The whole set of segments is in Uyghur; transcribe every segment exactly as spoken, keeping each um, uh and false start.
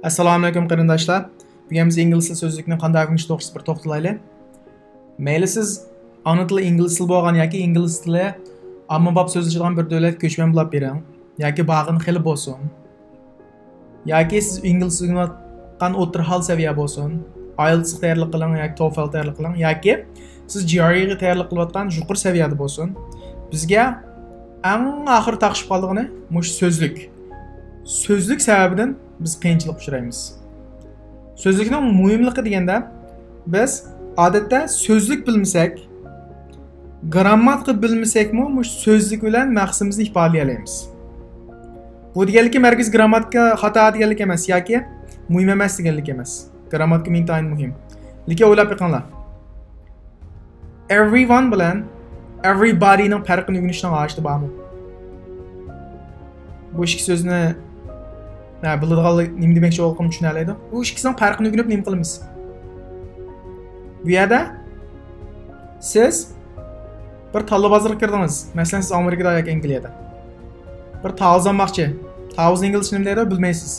ئەسسالامۇئەلەيكۇم قېرىنداشلار. بۈگۈن بىز ئىنگلىز تىل سۆزلۈكىنى قانداق ئۆگىنىش توغرىسىدا بىر توختىلايلى. مەيلى سىز ئانا تىلى ئىنگلىز تىلى بولغان ياكى ئىنگلىز تىلى ئاممىباب سۆزلىشىدىغان بىر دۆلەتكە كۆچمەن بولاپ بېرىڭ. ياكى بارغىنى خېلى بولسۇن. ياكى سىز ئىنگلىز تىلى ئۆگىنىۋاتقان ئوتتۇرا ھال سەۋىيە بولسۇن. ئايلېتسقا تەييارلىق قىلىڭ ياكى توفېل تەييارلىق قىلىڭ. ياكى سىز جىئارئىغا تەييارلىق قىلىۋاتقان يۇقىرى سەۋىيەدە بولسۇن. بىزگە ئەڭ ئاخىرى تاقىشىپ قالىدىغىنى مۇشۇ سۆزلۈك. سۆزلۈك سەۋەبىدىن بىز قىيىنچىلىققا ئۇچرايمىز. سۆزلۈكنىڭ مۇھىملىقى دېگەندە، بىز ئادەتتە سۆزلۈك بىلمىسەك، گىرامماتىكا بىلمىسەكمۇ، مۇشۇ سۆزلۈك بىلەن مەقسىتىمىزنى ئىپادىلىيەلەيمىز. بۇ دېگەنلىكىم ھەرگىز گىرامماتىكا خاتا دېگەنلىك ئەمەس ياكى مۇھىم ئەمەس دېگەنلىك ئەمەس. گىرامماتىكا ئىنتايىن مۇھىم. لېكىن ئويلاپ بېقىڭلار. Everyone بىلەن everybody نىڭ پەرقىنى ئۆگىنىشنىڭ ھاجىتى بارمۇ؟ بۇ ئىككى سۆزنى، ھە، بىلىدىغانلار نېمە دېمەكچى بولغانلىقىنى چۈشىنەلەيدۇ. بۇ ئىككىسىنىڭ پەرقىنى ئۆگىنىپ نېمە قىلىمىز؟ بۇ يەردە سىز بىر تاللا بازىرىغا كىردىڭىز. مەسىلەن، سىز ئامېرىكىدا ياكى ئەنگلىيەدە بىر تاۋۇز ئالماقچى. تاۋۇزنىڭ ئىنگلىزچە نېمە دەيدۇ، بىلمەيسىز.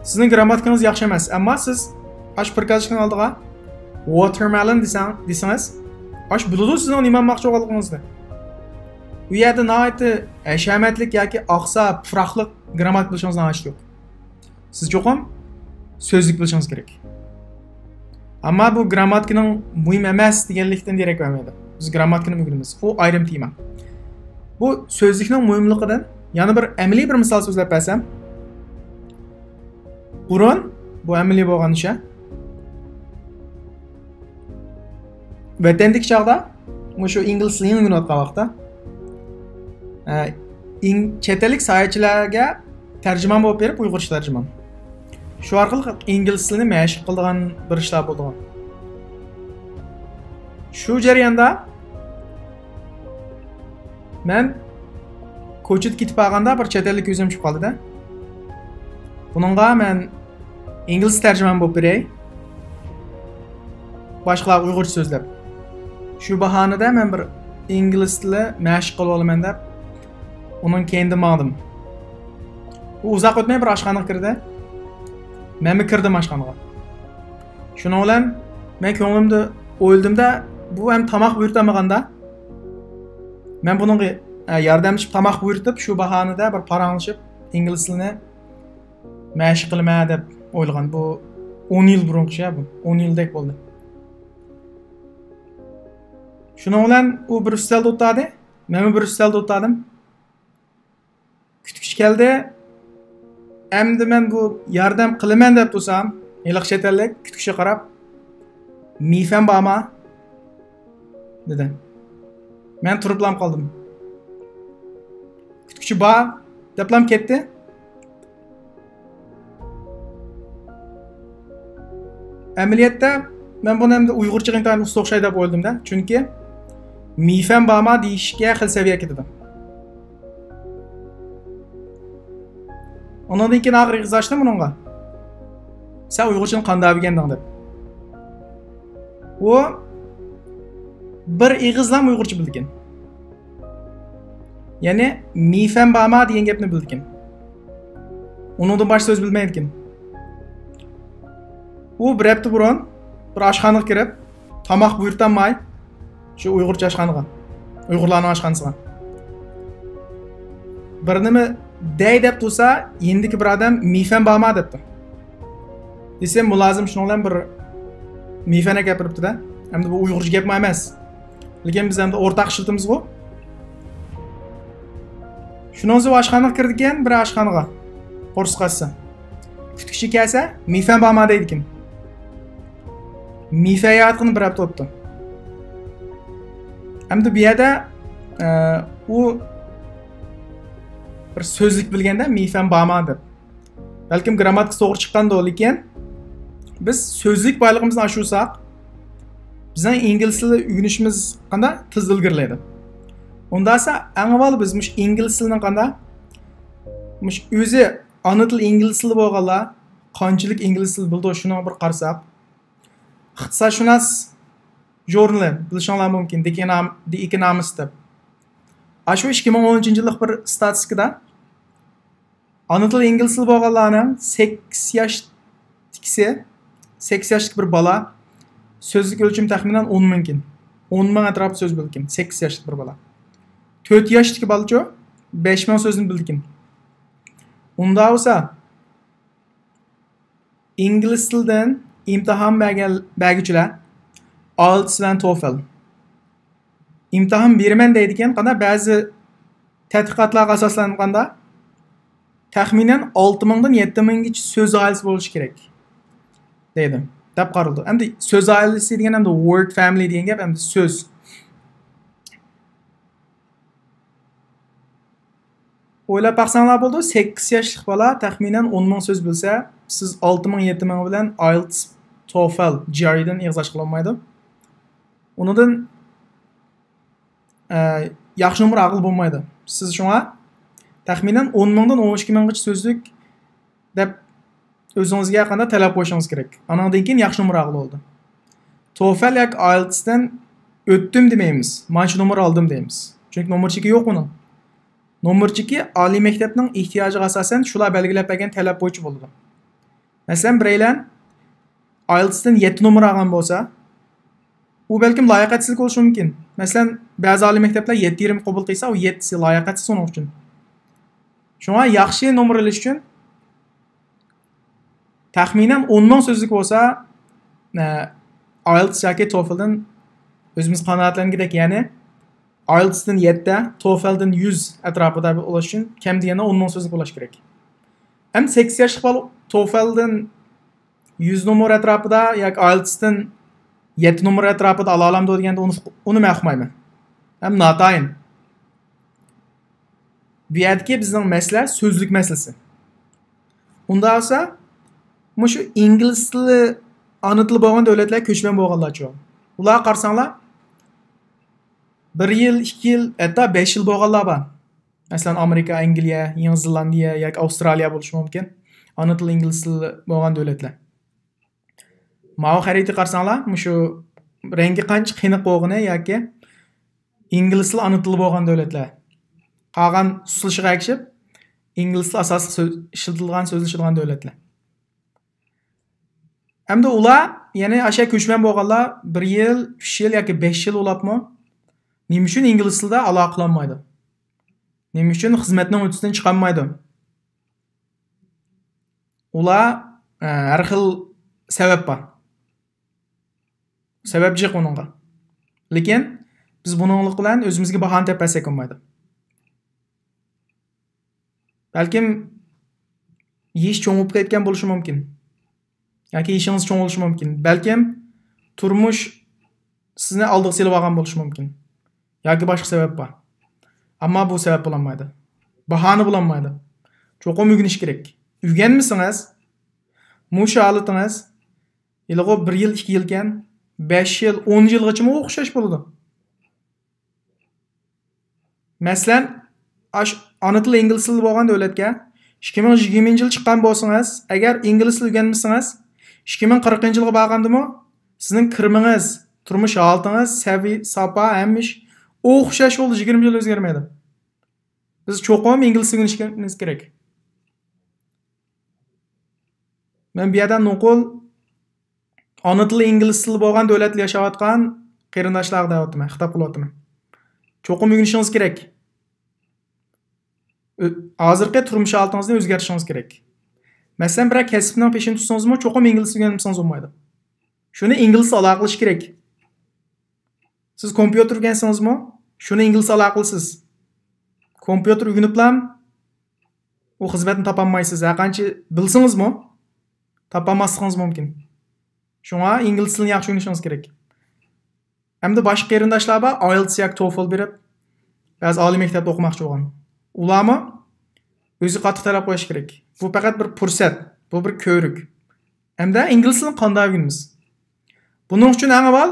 سىزنىڭ گىرامماتىكىڭىز ياخشى ئەمەس، ئەمما سىز ئاشۇ پىركازچىكنىڭ ئالدىغا ۋوتېرمېلون دېسەڭ، دېسىڭىز، ئاشۇ بىلىدۇ سىزنىڭ نېمە ئالماقچى بولغانلىقىڭىزنى. ئۇ يەردە ناھايىتى ھەشەمەتلىك ياكى ئاقسا، پۇراقلىق گىرامماتىكا بىلىشىڭىزنىڭ ھاجىتى يوق. سىز چوقۇم سۆزلۈك بىلىشىڭىز كېرەك. ئەمما بۇ گىرامماتىكىنىڭ مۇھىم ئەمەس دېگەنلىكتىن دېرەك بەرمەيدۇ. بىز گىرامماتىكىنى ئۆگىنىمىز. ئۇ ئايرىم تېما. بۇ سۆزلۈكنىڭ مۇھىملىقىدىن يەنە بىر ئەمەلىي بىر مىسال سۆزلەپ بەرسەم، بۇرۇن، بۇ ئەمەلىي بولغان ئىش، ھە؟ ۋەتەندىكى چاغدا، مۇشۇ ئىنگلىز تىلىنى ئۆگىنىۋاتقان ۋاقىتتا، ئە، ئىن-، چەت ئەللىك ساياھەتچىلەرگە تەرجىمان بولۇپ بېرىپ، ئۇيغۇرچە تەرجىمان. شۇ ئارقىلىق ئىنگلىز تىلىنى مەشىق قىلىدىغان بىر ئىشلار بولىدىغان. شۇ جەرياندا مەن كوچىدا كېتىپ بارغاندا بىر چەت ئەللىك كۆزۈم چۈشۈپ قالدى-دە. بۇنىڭغا مەن ئىنگلىز تەرجىمان بولۇپ بېرەي. باشقىلار ئۇيغۇرچە سۆزلەپ. شۇ باھانىدە مەن بىر ئىنگلىز تىلى مەشىق قىلىۋالىمەن دەپ، ئۇنىڭ كەينىدىن ماڭدىم. ئۇ ئۇزاق ئۆتمەي بىر ئاشخانىغا كىردى. مەنمۇ كىردىم ئاشخانىغا. شۇنىڭ بىلەن مەن كۆڭلۈمدە ئويلىدىم-دە، بۇ ھەم تاماق بۇيرۇتالمىغاندا، مەن بۇنىڭغا، ئە، ياردەملىشىپ تاماق بۇيرۇتۇپ، شۇ باھانىدە بىر پاراڭلىشىپ، ئىنگلىز تىلىنى مەشىق قىلىمەن دەپ ئويلىغان. بۇ ئون يىل بۇرۇنقى ئىش، بۇ ئون يىلدەك بولدى. شۇنىڭ بىلەن ئۇ بىر ئۈستەلدە ئولتۇردى، مەنمۇ بىر ئۈستەلدە ئولتۇردۇم. كۈتكۈچى كەلدى. ئەمدى مەن بۇ ياردەم قىلىمەن دەپ تۇرسام، ھېلىقى چەت ئەللىك كۈتكۈچىگە قاراپ، مىفەن بارما؟ دېدى. مەن تۇرۇپلام قالدىم. كۈتكۈچى بار دەپلام كەتتى. ئەمەلىيەتتە مەن بۇنى ئەمدى ئۇيغۇرچىغا ئىنتايىن ئۇستا ئوخشايدۇ دەپ ئويلىدىم-دە. چۈنكى مىفەن بارما دېيىشكە خېلى سەۋىيە كېتىدۇ. ئۇنىڭدىن كېيىن ئاخىرى ئېغىز ئاچتىم ئۇنىڭغا. سەن ئۇيغۇرچىنى قانداق ئۆگەندىڭ دەپ. ئۇ بىر ئېغىزلام ئۇيغۇرچە بىلىدىكەن. يەنى مىفەن بارما دېگەن گەپنى بىلىدىكەن. ئۇنىڭدىن باشقا سۆز بىلمەيدىكەن. ئۇ بىر ھەپتە بۇرۇن بىر ئاشخانىغا كىرىپ، تاماق بۇيرۇتالماي، شۇ ئۇيغۇرچە ئاشخانىغا، ئۇيغۇرلارنىڭ ئاشخانىسىغا بىر نېمە دەي دەپ تۇرسا، يېنىدىكى بىر ئادەم مىفەن بارما دەپتۇ. دېسەم، مۇلازىم شۇنىڭ بىلەن بىر مىفەن ئەكەپ بېرىپتۇ-دە. ئەمدى بۇ ئۇيغۇرچە گەپمۇ ئەمەس. لېكىن بىز ئەمدى ئورتاق ئىشلىتىمىزغۇ. شۇنىڭ ئۈچۈن ئاشخانىغا كىرىدىكەن، بىر ئاشخانىغا. قورسىقى ئاچسا. كۈتكۈچى كەلسە، مىفەن بارما دەيدىكەن. مىفەن ياتقىنى بىر ھەپتە بوپتۇ. ئەمدى بۇ يەردە، ئە، ئۇ بىر سۆزلۈك بىلگەندە، مىفەن بارما دەپ. بەلكىم گىرامماتىكىسى توغرا چىققاندۇ، لېكىن بىز سۆزلۈك بايلىقىمىزنى ئاشۇرساق، بىزنىڭ ئىنگلىز تىلى ئۆگىنىشىمىز قانداق تېز ئىلگىرىلەيدۇ. ئۇنداقسا، ئەڭ ئاۋۋال بىز مۇشۇ ئىنگلىز تىلىنىڭ قانداق، مۇشۇ ئۆزى ئانا تىل ئىنگلىز تىلى بولغانلار قانچىلىك ئىنگلىز تىلى بىلىدۇ، شۇنىڭغا بىر قارىساق. ئىقتىسادشۇناس ژۇرنىلى، بىلىشىڭلار مۇمكىن، The Econom-، The Economist دەپ. ئاشۇ ئىككى مىڭ ئون ئۈچىنچى يىللىق بىر ستاتىستىكىدا ئانا تىلى ئىنگلىز تىلى بولغانلارنىڭ سەككىز ياشتىكىسى، سەككىز ياشلىق بىر بالا سۆزلۈك ئۆلچىمى تەخمىنەن ئون مىڭكىن. ئون مىڭ ئەتراپىدا سۆز بىلىدىكەن، سەككىز ياشلىق بىر بالا. تۆت ياشتىكى بالىچۇ بەش مىڭ سۆزنى بىلىدىكەن. ئۇنداق بولسا، ئىنگلىز تىلىدىن ئىمتىھان بەرگەن، بەرگۈچىلەر ئايلتىس بىلەن توفېل ئىمتىھان بېرىمەن دەيدىكەن. قانداق، بەزى تەتقىقاتلارغا ئاساسلانغاندا، تەخمىنەن ئالتە مىڭدىن يەتتە مىڭگىچە سۆز ئائىلىسى بولۇشى كېرەك دەيدۇ، دەپ قارىلىدۇ. ئەمدى سۆز ئائىلىسى دېگەن ئەمدى ۋورد فامىلى دېگەن گەپ، ئەمدى سۆز. ئويلاپ باقساڭلار بولىدۇ، سەككىز ياشلىق بالا تەخمىنەن ئون مىڭ سۆز بىلسە، سىز ئالتە مىڭ، يەتتە مىڭ بىلەن ئايلتىس، توفېل، جي ئار ئىدىن ئېغىز ئاچقىلى بولمايدۇ. ئۇنىڭدىن، ئە، ياخشى نومۇر ئالغىلى بولمايدۇ. سىز شۇڭا تەخمىنەن ئون مىڭدىن ئون ئىككى مىڭغىچە سۆزلۈك دەپ ئۆزىڭىزگە قانداق تەلەپ قويۇشىڭىز كېرەك. ئانىڭدىن كېيىن ياخشى نومۇر ئالغىلى بولىدۇ. توفېل ياكى ئايلتىستىن ئۆتتۈم دېمەيمىز. مانچە نومۇر ئالدىم دەيمىز. چۈنكى نومۇر چېكى يوق ئۇنىڭ. نومۇر چېكى ئالىي مەكتەپنىڭ ئېھتىياجىغا ئاساسەن شۇلار بەلگىلەپ بەرگەن تەلەپ بويىچە بولىدۇ. مەسىلەن، بىرەيلەن ئايلتىستىن يەتتە نومۇر ئالغان بولسا، ئۇ بەلكىم لاياقەتسىزلىك بولۇشى مۇمكىن. مەسىلەن، بەزى ئالىي مەكتەپلەر يەتتە يېرىم قوبۇل قىلسا، ئۇ يەتتىسى لاياقەتسىز ئۇنىڭ ئۈچۈن. شۇڭا ياخشى نومۇر ئېلىش ئۈچۈن تەخمىنەن ئون مىڭ سۆزلۈك بولسا، ئە، ئايلتىس ياكى توفېلدىن ئۆزىمىز قانائەتلەنگۈدەك، يەنى ئايلتىستىن يەتتە، توفېلدىن يۈز ئەتراپىدا بولۇش ئۈچۈن كەم دېگەندە ئون مىڭ سۆزلۈك بولۇش كېرەك. ئەمدى سەككىز ياشلىق بالا توفېلدىن يۈز نومۇر ئەتراپىدا ياكى ئايلتىستىن يەتتە نومۇر ئەتراپىدا ئالالامدۇ دېگەندە، ئۇنى، ئۇنى مەن ئۇقمايمەن. ھەم ناتايىن. بۇ يەردىكى بىزنىڭ مەسىلە سۆزلۈك مەسىلىسى. ئۇنداق بولسا، مۇشۇ ئىنگلىز تىلى ئانا تىلى بولغان دۆلەتلەر كۆچمەن بولغانلارچۇ؟ ئۇلارغا قارىساڭلار، بىر يىل، ئىككى يىل، ھەتتا بەش يىل بولغانلار بار. مەسىلەن، ئامېرىكا، ئەنگلىيە، يېڭى زېلاندىيە ياكى ئاۋسترالىيە بولۇشى مۇمكىن. ئانا تىلى ئىنگلىز تىلى بولغان دۆلەتلەر. ماۋۇ خەرىتىگە قارىساڭلار، مۇشۇ رەڭگى قانچە قېنىق بولغىنى ياكى ئىنگلىز تىلى ئانا تىلى بولغان دۆلەتلەر. قالغان سۇسلىشىغا ئەگىشىپ، ئىنگلىز تىلى ئاساسلىق سۆز، ئىشلىتىلىدىغان، سۆزلىشىدىغان دۆلەتلەر. ئەمدى ئۇلار، يەنى ئاشۇ كۆچمەن بولغانلار بىر يىل، ئۈچ يىل ياكى بەش يىل ئۇلاپمۇ، نېمە ئۈچۈن ئىنگلىز تىلىدا ئالاقە قىلالمايدۇ؟ نېمە ئۈچۈن خىزمەتنىڭ ھۆددىسىدىن چىقالمايدۇ؟ ئۇلار، ئە، ھەر خىل سەۋەب بار. سەۋەب جىق ئۇنىڭغا. لېكىن بىز بۇنىڭلىق بىلەن ئۆزىمىزگە باھانە تېپىپ بەرسەك بولمايدۇ. بەلكىم يېشى چوڭ بولۇپ كەتكەن بولۇشى مۇمكىن. ياكى يېشىڭىز چوڭ بولۇشى مۇمكىن. بەلكىم تۇرمۇش سىزنى ئالدىغا سېلىپ ئالغان بولۇشى مۇمكىن. ياكى باشقا سەۋەب بار. ئەمما بۇ سەۋەب بولالمايدۇ. باھانە بولالمايدۇ. چوقۇم ئۆگىنىش كېرەك. ئۆگەنمىسىڭىز، مۇشۇ ھالىتىڭىز ھېلىغۇ بىر يىل، ئىككى يىلكەن، بەش يىل، ئون يىلغىچىمۇ ئوخشاش بولىدۇ. مەسىلەن، ئاش-، ئانا تىلى ئىنگلىز تىلى بولغان دۆلەتكە ئىككى مىڭ يىگىرمىنچى يىل چىققان بولسىڭىز، ئەگەر ئىنگلىز تىلى ئۆگەنمىسىڭىز، ئىككى مىڭ قىرىقىنچى يىلغا بارغاندىمۇ سىزنىڭ كىرىمىڭىز، تۇرمۇش ھالىتىڭىز، سەۋىيە، ساپا، ھەممە ئىش ئوخشاش بولىدۇ، يىگىرمە يىل ئۆزگەرمەيدۇ. بىز چوقۇم ئىنگلىز تىلى ئۆگىنىشىمىز كېرەك. مەن بۇ يەردە نوقۇل ئانا تىلى ئىنگلىز تىلى بولغان دۆلەتتە ياشاۋاتقان قېرىنداشلارغا دەۋاتىمەن، خىتاب قىلىۋاتىمەن. چوقۇم ئۆگىنىشىڭىز كېرەك. ئۆ-، ھازىرقى تۇرمۇش ھالىتىڭىزنى ئۆزگەرتىشىڭىز كېرەك. مەسىلەن، بىرەر كەسىپنىڭ پېشىنى تۇتسىڭىزمۇ، چوقۇم ئىنگلىز تىلى ئۆگەنمىسىڭىز بولمايدۇ. شۇنى ئىنگلىز تىلى ئالاقىلىشىش كېرەك. سىز كومپيۇتېر ئۆگەنسىڭىزمۇ، شۇنى ئىنگلىز تىلى ئالاقىلىسىز. كومپيۇتېر ئۆگىنىپلا ئۇ خىزمەتنى تاپالمايسىز. ھەرقانچە بىلسىڭىزمۇ، تاپالماسلىقىڭىز مۇمكىن. شۇڭا ئىنگلىز تىلىنى ياخشى ئۆگىنىشىڭىز كېرەك. ئەمدى باشقا قېرىنداشلار بار، ئايلتىس ياكى توفېل بېرىپ، بەزى ئالىي مەكتەپتە ئوقۇماقچى بولغان. ئۇلارمۇ ئۆزىگە قاتتىق تەلەپ قويۇش كېرەك. بۇ پەقەت بىر پۇرسەت، بۇ بىر كۆۋرۈك. ئەمدى ئىنگلىز تىلىنى قانداق ئۆگىنىمىز؟ بۇنىڭ ئۈچۈن ئەڭ ئاۋۋال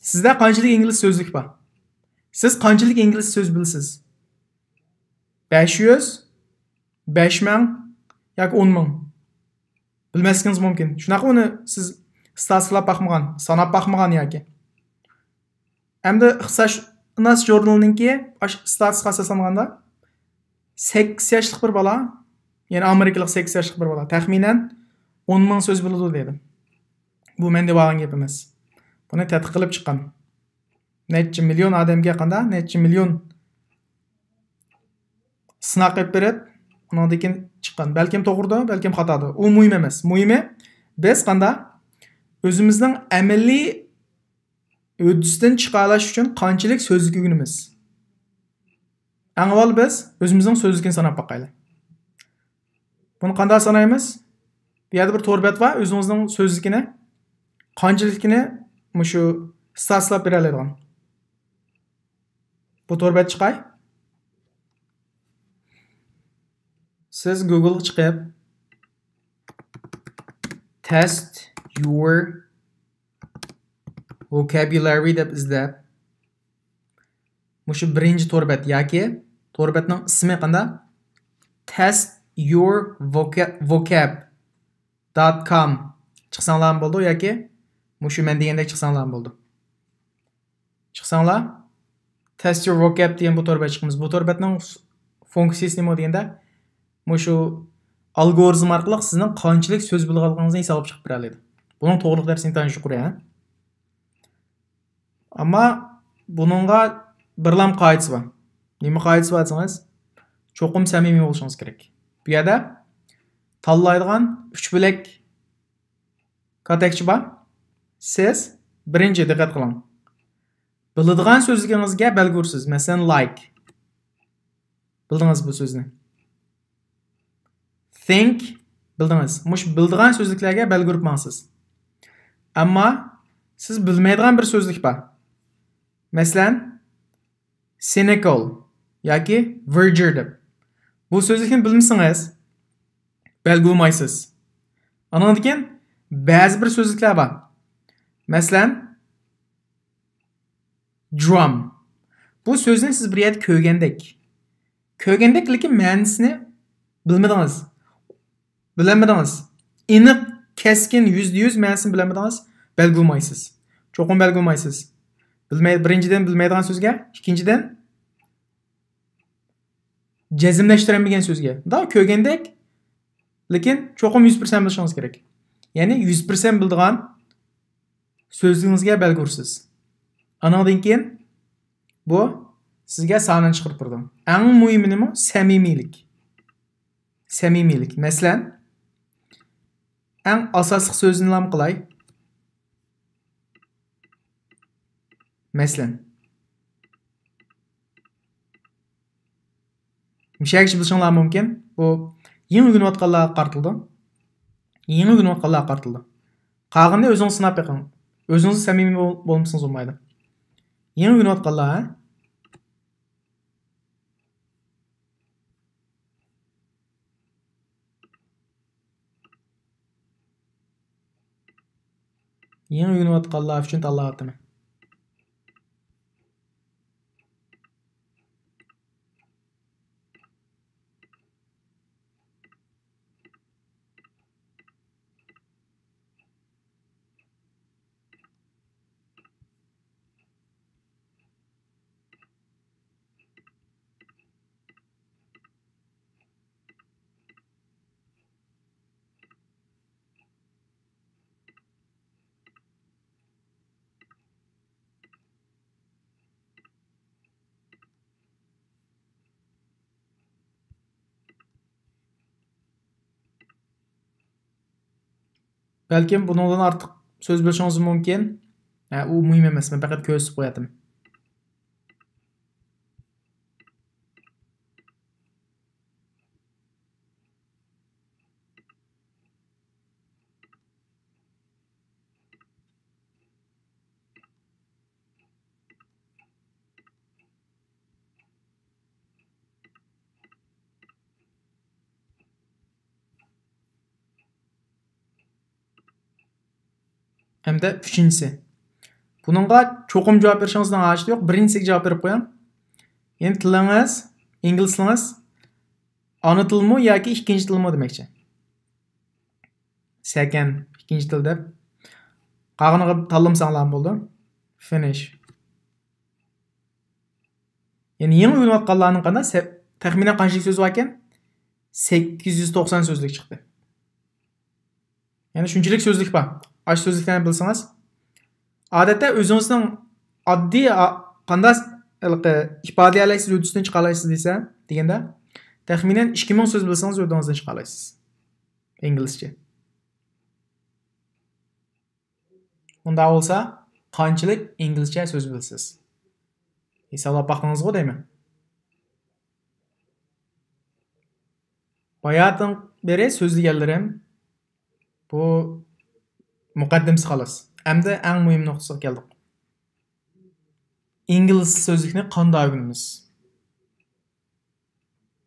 سىزدە قانچىلىك ئىنگلىز سۆزلۈك بار؟ سىز قانچىلىك ئىنگلىز سۆز بىلىسىز؟ بەش يۈز، بەش مىڭ ياكى ئون مىڭ؟ بىلمەسلىكىڭىز مۇمكىن. شۇنداققۇ، ئۇنى سىز ئىستاتىستىكىلاپ باقمىغان، ساناپ باقمىغان ياكى. ئەمدى ئىقتىسادشۇناس ژۇرنىلىنىڭكى ئاشۇ ئىستاتىستىكىغا ئاساسلانغاندا، سەككىز ياشلىق بىر بالا يەنى ئامېرىكىلىق سەككىز ياشلىق بىر بالا تەخمىنەن ئون مىڭ سۆز بىلىدۇ دېدى. بۇ مەن دەۋالغان گەپ ئەمەس. بۇنى تەتقىق قىلىپ چىققان. نەچچە مىليون ئادەمگە قاندا، نەچچە مىليون سىناق قىلىپ بېرىپ، ئۇنىڭدىن كېيىن چىققان. بەلكىم توغرىدۇ، بەلكىم خاتادۇ. ئۇ مۇھىم ئەمەس. مۇھىمى، بىز قاندا ئۆزىمىزنىڭ ئەمەلىي ھۆددىسىدىن چىقالاش ئۈچۈن قانچىلىك سۆزلۈك ئۆگىنىمىز؟ ئەڭ ئاۋۋال بىز ئۆزىمىزنىڭ سۆزلۈكىنى ساناپ باقايلى. بۇنى قانداق سانايمىز؟ بۇ يەردە بىر تور بەت بار، ئۆزىڭىزنىڭ سۆزلۈكىنى قانچىلىكىنى مۇشۇ ئىستاتسلاپ بېرەلەيدىغان. بۇ تور بەت چىقاي. سىز گوگلغا چىقىپ، test your vocabulary دەپ ئىزدەپ، مۇشۇ بىرىنچى تور بەت ياكى تور بەتنىڭ ئىسمى قانداق؟ test your vocab dot com چىقساڭلارمۇ بولىدۇ ياكى مۇشۇ مەن دېگەندەك چىقساڭلارمۇ بولىدۇ. چىقساڭلار، test your vocab دېگەن بۇ تور بەت چىقىمىز. بۇ تور بەتنىڭ فۇنكسىيىسى نېمە دېگەندە، مۇشۇ ئالگورىزم ئارقىلىق سىزنىڭ قانچىلىك سۆز بىلىدىغانلىقىڭىزنى ھېسابلاپ چىقىپ بېرەلەيدۇ. بۇنىڭ توغرىلىق دەرسى ئىنتايىن يۇقىرى، ھە؟ ئەمما بۇنىڭغا بىرلام قائىدىسى بار. نېمە قائىدىسى بار دېسىڭىز، چوقۇم سەمىمىي بولۇشىڭىز كېرەك. بۇ يەردە تاللايدىغان ئۈچ بۆلەك كاتەكچە بار. سىز بىرىنچى، دىققەت قىلىڭ. بىلىدىغان سۆزلۈكىڭىزگە بەلگە ئۇرىسىز. مەسىلەن، like. بىلدىڭىز بۇ سۆزنى. Think. بىلدىڭىز. مۇشۇ بىلىدىغان سۆزلۈكلەرگە بەلگە ئۇرۇپ ماڭىسىز. ئەمما سىز بىلمەيدىغان بىر سۆزلۈك بار. مەسىلەن، cynical ياكى verger دەپ. بۇ سۆزلۈكنى بىلمىسىڭىز، بەلگە ئۇرمايسىز. ئانىڭدىن كېيىن بەزى بىر سۆزلۈكلەر بار. مەسىلەن، drum. بۇ سۆزنى سىز بىر يەردە كۆرگەندەك. كۆرگەندەك، لېكىن مەنىسىنى بىلمىدىڭىز. بىلەلمىدىڭىز. ئېنىق، كەسكىن، يۈزدە يۈز مەنىسىنى بىلەلمىدىڭىز. بەلگە ئۇرمايسىز. چوقۇم بەلگە ئۇرمايسىز. بىلمەي-، بىرىنچىدىن، بىلمەيدىغان سۆزگە، ئىككىنچىدىن، جەزملەشتۈرەلمىگەن سۆزگە. مۇنداق كۆرگەندەك، لېكىن چوقۇم يۈز پىرسەنت بىلىشىڭىز كېرەك. يەنى يۈز پىرسەنت بىلىدىغان سۆزلىرىڭىزگە بەلگە ئۇرىسىز. ئانىڭدىن كېيىن بۇ سىزگە سانىنى چىقىرىپ بېرىدۇ. ئەڭ مۇھىمى نېمە؟ سەمىمىيلىك. سەمىمىيلىك. مەسىلەن، ئەڭ ئاساسلىق سۆزنىلا قىلاي. مەسىلەن، مۇشۇ يەرگىچە بىلىشىڭلار مۇمكىن. بۇ يېڭى ئۆگىنىۋاتقانلارغا قارىتىلىدۇ. يېڭى ئۆگىنىۋاتقانلارغا قارىتىلىدۇ. قالغىنىنى ئۆزىڭىز سىناپ بېقىڭ. ئۆزىڭىز سەمىمىي بول-، بولمىسىڭىز بولمايدۇ. يېڭى ئۆگىنىۋاتقانلار، ھە؟ يېڭى ئۆگىنىۋاتقانلار ئۈچۈن تاللاۋاتىمەن. بەلكىم بۇنىڭدىن ئارتۇق سۆز بىلىشىڭىز مۇمكىن. ھە، ئۇ مۇھىم ئەمەس، مەن پەقەت كۆرسىتىپ قوياتىمەن. ھەمدە ئۈچىنچىسى. بۇنىڭغا چوقۇم جاۋاب بېرىشىڭىزنىڭ ھاجىتى يوق. بىرىنچىسىگە جاۋاب بېرىپ قويۇڭ. يەنى تىلىڭىز، ئىنگلىز تىلىڭىز ئانا تىلمۇ ياكى ئىككىنچى تىلمۇ دېمەكچى. سەكەن، ئىككىنچى تىل دەپ. قالغىنىغا تاللىمىساڭلارمۇ بولىدۇ. Finish. يەنى يېڭى ئۆگىنىۋاتقانلارنىڭ قانداق سە-، تەخمىنەن قانچىلىك سۆزى باركەن؟ سەككىز يۈز توقسان سۆزلۈك چىقتى. يەنى شۇنچىلىك سۆزلۈك بار. ئاشۇ سۆزلۈكلەرنى بىلسىڭىز، ئادەتتە ئۆزىڭىزنىڭ ئاددىي، ئا، قانداق ھېلىقى ئىپادىلىيەلەيسىز، ھۆددىسىدىن چىقالايسىز دېسە، دېگەندە، تەخمىنەن ئىككى مىڭ سۆز بىلسىڭىز، ھۆددىڭىزدىن چىقالايسىز. ئىنگلىزچە. ئۇنداق بولسا، قانچىلىك ئىنگلىزچە سۆز بىلىسىز؟ ھېسابلاپ باقتىڭىزغۇ دەيمەن. باياتىن بېرى سۆزلىگەنلىرىم بۇ مۇقەددىمىسى خالاس. ئەمدى ئەڭ مۇھىم نۇقتىسىغا كەلدۇق. ئىنگلىز سۆزلۈكنى قانداق ئۆگىنىمىز؟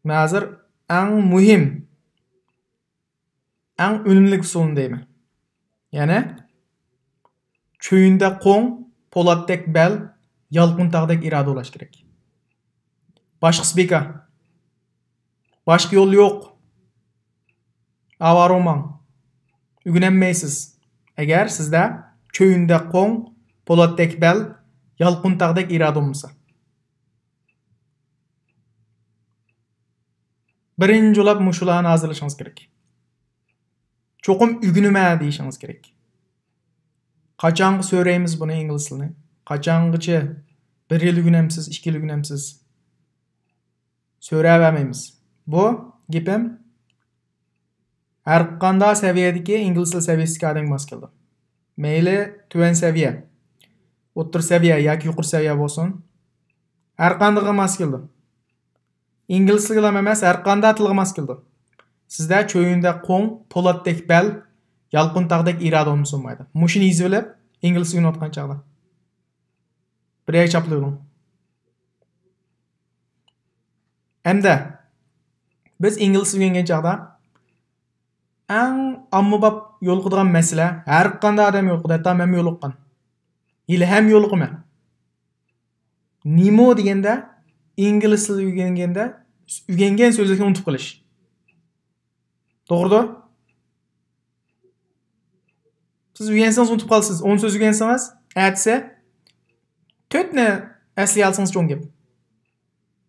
مەن ھازىر ئەڭ مۇھىم، ئەڭ ئۈنۈملۈك ئۇسۇلنى دەيمەن. يەنى، چۆيۈندە قوڭ، پولاتتەك بەل، يالقۇن تاغدەك ئىرادە بولاش كېرەك. باشقىسى بىكار. باشقا يول يوق. ئاۋارە بولماڭ. ئۆگىنەلمەيسىز. ئەگەر سىزدە چۆيۈندە قوڭ، پولاتتەك بەل، يالقۇن تاغدەك ئىرادە بولمىسا. بىرىنچى بولۇپ مۇشۇلارنى ھازىرلىشىڭىز كېرەك. چوقۇم ئۆگىنىمەن دېيىشىڭىز كېرەك. قاچانغا سۆرەيمىز بۇنى، ئىنگلىز تىلىنى؟ قاچانغىچە؟ بىر يىل ئۆگىنەمسىز، ئىككى يىل ئۆگىنەمسىز؟ سۆرەۋەرمەيمىز. بۇ گېپىم ھەرقانداق سەۋىيەدىكى ئىنگلىز تىل سەۋىيەسىدىكى ئادەمگە ماس كېلىدۇ. مەيلى تۆۋەن سەۋىيە، ئوتتۇرا سەۋىيە ياكى يۇقىرى سەۋىيە بولسۇن، ھەرقاندىقىغا ماس كېلىدۇ. ئىنگلىز تىلىگىلا ئەمەس، ھەرقانداق تىلغا ماس كېلىدۇ. سىزدە چۆيۈندە قوڭ، پولاتتەك بەل، يالقۇن تاغدەك ئىرادە بولمىسا بولمايدۇ. مۇشۇنى يېزىۋېلىپ، ئىنگلىز تىلىنى ئوقۇغان چاغدا بىر يەرگە چاپلىۋېلىڭ. ئەمدى بىز ئىنگلىز تىلى ئۆگەنگەن چاغدا ئەڭ ئاممىباب يولۇقىدىغان مەسىلە، ھەر قانداق ئادەم يولۇقىدۇ، ھەتتا مەنمۇ يولۇققان. ھېلىھەم يولۇقىمەن. نېمە دېگەندە، ئىنگلىز تىلى ئۆگەنگەندە، ئۆگەنگەن سۆزلۈكنى ئۇنتۇپ قېلىش. توغرىدۇ؟ سىز ئۆگەنسىڭىز ئۇنتۇپ قالىسىز. ئون سۆز ئۆگەنسىڭىز، ئەتىسى تۆتنى ئەسلىيەلىسىڭىز چوڭ گەپ.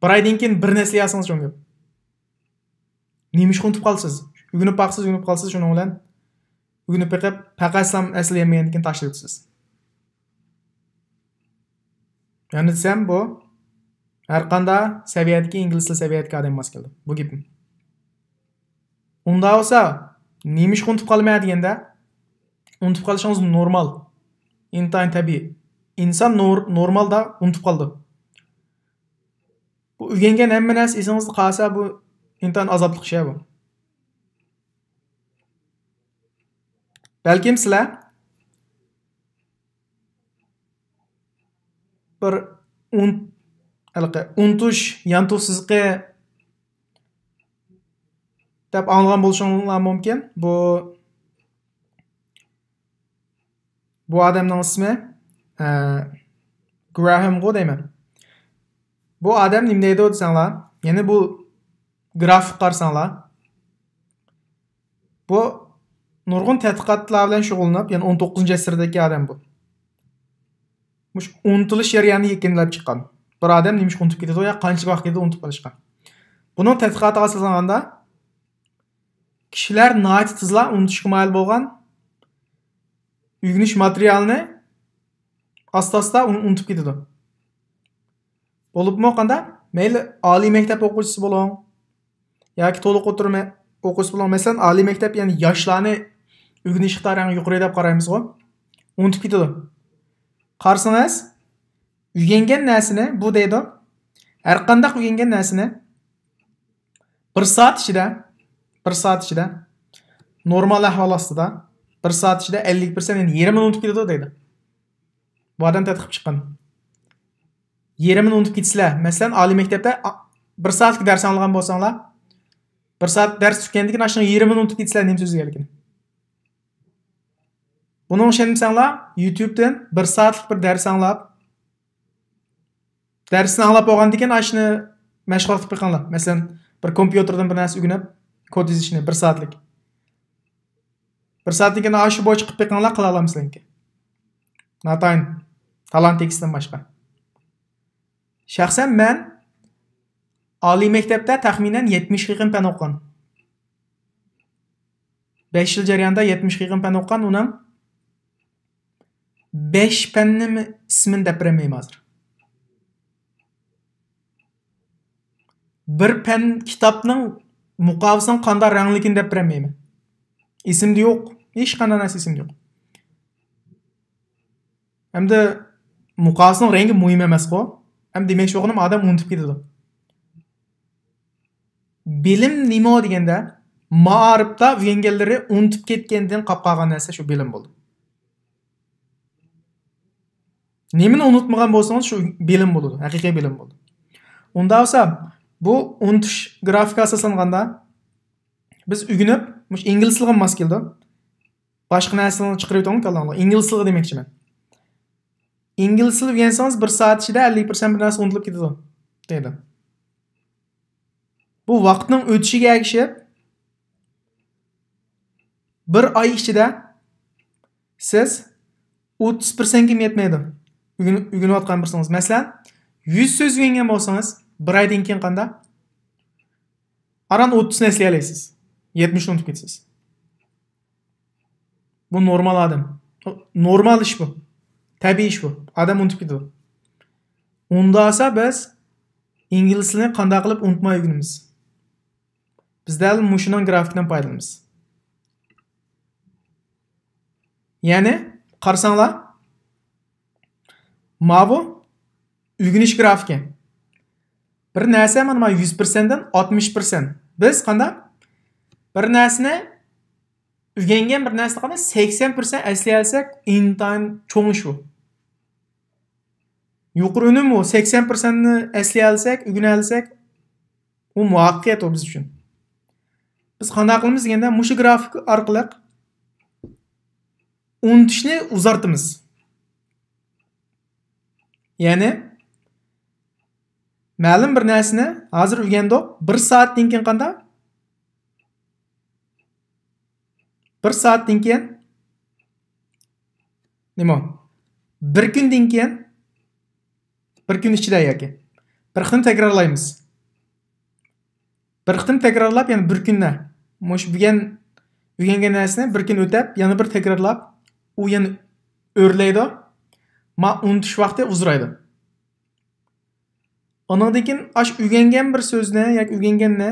بىر ئايدىن كېيىن بىرنى ئەسلىيەلىسىڭىز چوڭ گەپ. نېمىشقا ئۇنتۇپ قالىسىز؟ ئۆگىنىپ باقسىز، ئۆگىنىپ قالىسىز، شۇنىڭ بىلەن ئۆگىنىپ بېقىپ، پەقەتلا ئەسلىيەلمىگەندىن كېيىن تاشلىۋېتىسىز. يەنە دېسەم، بۇ ھەرقانداق سەۋىيەدىكى، ئىنگلىز تىلى سەۋىيەدىكى ئادەم ماس كېلىدۇ بۇ گېپىم. ئۇنداق بولسا، نېمىشقا ئۇنتۇپ قالىمەن دېگەندە، ئۇنتۇپ قېلىشىڭىز نورمال. ئىنتايىن تەبىئىي. ئىنسان نور-، نورمالدا ئۇنتۇپ قالىدۇ. بۇ ئۆگەنگەن ھەممە نەرسە ئېسىڭىزدە قالسا، بۇ ئىنتايىن ئازابلىق ئىش بۇ. بەلكىم سىلەر بىر ئۇن-، ھېلىقى ئۇنتۇش يانتۇ سىزىقى دەپ ئاڭلىغان بولۇشۇڭلار مۇمكىن. بۇ، بۇ ئادەمنىڭ ئىسمى، ئە، گراھەمغۇ دەيمەن. بۇ ئادەم نېمە دەيدۇ دېسەڭلار، يەنى بۇ گرافىكقا قارىساڭلار، بۇ نۇرغۇن تەتقىقاتلار بىلەن شۇغۇللىنىپ، يەنى ئون توققۇزىنچى ئەسىردىكى ئادەم بۇ. مۇشۇ ئۇنتۇلۇش جەريانىنى يەكۈنلەپ چىققان. بىر ئادەم نېمىشقا ئۇنتۇپ كېتىدۇ يا قانچىلىك ۋاقىت كېتىدۇ ئۇنتۇپ قېلىشقا. بۇنىڭ تەتقىقاتىغا ئاساسلانغاندا، كىشىلەر ناھايىتى تېزلا ئۇنتۇشقا مايىل بولغان، ئۆگىنىش ماتېرىيالىنى ئاستا-ئاستا ئۇن-، ئۇنتۇپ كېتىدۇ. بولۇپمۇ قانداق؟ مەيلى ئالىي مەكتەپ ئوقۇغۇچىسى بولۇڭ ياكى تولۇق ئوتتۇرا مە-، ئوقۇغۇچىسى بولۇڭ. مەسىلەن، ئالىي مەكتەپ، يەنى ياشلارنى ئۆگىنىش ئىقتىدارى ئەڭ يۇقىرى دەپ قارايمىزغۇ؟ ئۇنتۇپ كېتىدۇ. قارىسىڭىز، ئۆگەنگەن نەرسىنى، بۇ دەيدۇ، ھەرقانداق ئۆگەنگەن نەرسىنى بىر سائەت ئىچىدە، بىر سائەت ئىچىدە، نورمال ئەھۋال ئاستىدا، بىر سائەت ئىچىدە ئەللىك پىرسەنت، يەنى يېرىمىنى ئۇنتۇپ كېتىدۇ دەيدۇ. بۇ ئادەم تەتقىق قىلىپ چىققان. يېرىمىنى ئۇنتۇپ كېتىسىلەر. مەسىلەن، ئالىي مەكتەپتە، ئا، بىر سائەتلىك دەرس ئاڭلىغان بولساڭلار، بىر سائەت دەرس پۈتكەندىن كېيىن ئاشۇنىڭ يېرىمىنى ئۇنتۇپ كېتىسىلەر نېمە سۆزلىگەنلىكىنى. بۇنىڭغا ئىشەنمىسەڭلار، يۇتۇبتىن بىر سائەتلىك بىر دەرس ئاڭلاپ، دەرسنى ئاڭلاپ بولغاندىن كېيىن ئاشۇنى مەشغۇلات قىلىپ بېقىڭلار. مەسىلەن، بىر كومپيۇتېردىن بىر نەرسە ئۆگىنىپ، كود يېزىشنى بىر سائەتلىك. بىر سائەتتىن كېيىن ئاشۇ بويىچە قىلىپ بېقىڭلار، قىلالامسىلەركى؟ ناتايىن تالانت ئىكىستىن باشقا. شەخسەن مەن ئالىي مەكتەپتە تەخمىنەن يەتمىشكە يېقىن پەن ئوقۇغان. بەش يىل جەريانىدا يەتمىشكە يېقىن پەن ئوقۇغان، ئۇنىڭ بەش پەننىمۇ ئىسمىنى دەپ بېرەلمەيمەن ھازىر. بىر پەن كىتابنىڭ مۇقاۋىسىنىڭ قانداق رەڭلىكىنى دەپ بېرەلمەيمەن. ئېسىمدە يوق. ھېچقانداق نەرسە ئېسىمدە يوق. ھەمدە مۇقاۋىسىنىڭ رەڭگى مۇھىم ئەمەسقۇ. ھەم دېمەكچى بولغىنىم، ئادەم ئۇنتۇپ كېتىدۇ. بىلىم نېمە دېگەندە، مائارىپتا ئۆگەنگەنلىرى ئۇنتۇپ كەتكەندىن قاپ قالغان نەرسە شۇ بىلىم بولىدۇ. نېمىنى ئۇنتۇمىغان بولسىڭىز، شۇ بىلىم بولىدۇ، ھەقىقىي بىلىم بولىدۇ. ئۇنداق بولسا، بۇ ئۇنتۇش گرافىكىغا ئاساسلانغاندا، بىز ئۆگىنىپ، مۇشۇ ئىنگلىز تىلىغا ماس كېلىدۇ. باشقا نەرسىلەرنى چىقىرىۋېتىڭ كاللاڭلار. ئىنگلىز تىلىغا دېمەكچىمەن. ئىنگلىز تىلى ئۆگەنسىڭىز، بىر سائەت ئىچىدە ئەللىك پىرسەنت بىر نەرسە ئۇنتۇلۇپ كېتىدۇ، دەيدۇ. بۇ ۋاقىتنىڭ ئۆتۈشىگە ئەگىشىپ، بىر ئاي ئىچىدە سىز ئوتتۇز پىرسەنتكىمۇ يەتمەيدۇ. ئۆگىنىۋاتقان بىرسىڭىز. مەسىلەن، يۈز سۆز ئۆگەنگەن بولسىڭىز، بىر ئايدىن كېيىن قانداق؟ ئاران ئوتتۇزنى ئەسلىيەلەيسىز. يەتمىشنى ئۇنتۇپ كېتىسىز. بۇ نورمال ئادەم. نورمال ئىش بۇ. تەبىئىي ئىش بۇ. ئادەم ئۇنتۇپ كېتىدۇ. ئۇنداق بولسا بىز ئىنگلىز تىلىنى قانداق قىلىپ ئۇنتۇماي ئۆگىنىمىز؟ بىز دەل مۇشۇنىڭ گرافىكىدىن پايدىلىنىمىز. يەنى، قارىساڭلار، ماۋۇ ئۆگىنىش گرافىكى. بىر نەرسە مانا يۈز پىرسەنتتىن ئاتمىش پىرسەنت. بىز قانداق؟ بىر نەرسىنى ئۆگەنگەن بىر نەرسىنى قانداق سەكسەن پىرسەنت ئەسلىيەلىسەك، ئىنتايىن چوڭ ئىش بۇ. يۇقىرى ئۈنۈم ئۇ. سەكسەن پىرسەنتنى ئەسلىيەلىسەك، ئۆگىنەلىسەك، ئۇ مۇۋەپپەقىيەت ئۇ بىز ئۈچۈن. بىز قانداق قىلىمىز دېگەندە، مۇشۇ گرافىك ئارقىلىق ئۇنتۇشنى ئۇزارتىمىز. يەنى، مەلۇم بىر نەرسىنى ھازىر ئۆگەندۇق، بىر سائەتتىن كېيىن قانداق؟ بىر سائەتتىن كېيىن نېمە؟ بىر كۈندىن كېيىن، بىر كۈن ئىچىدە ياكى بىر قېتىم تەكرارلايمىز. بىر قېتىم تەكرارلاپ، يەنە بىر كۈندە مۇشۇ بۈگۈن ئۆگەنگەن نەرسىنى بىر كۈن ئۆتەپ، يەنە بىر تەكرارلاپ، ئۇ يەنە ئۆرلەيدۇ. ما ئۇنتۇش ۋاقتى ئۇزىرايدۇ. ئۇنىڭدىن كېيىن ئاشۇ ئۆگەنگەن بىر سۆزنى ياكى ئۆگەنگەننى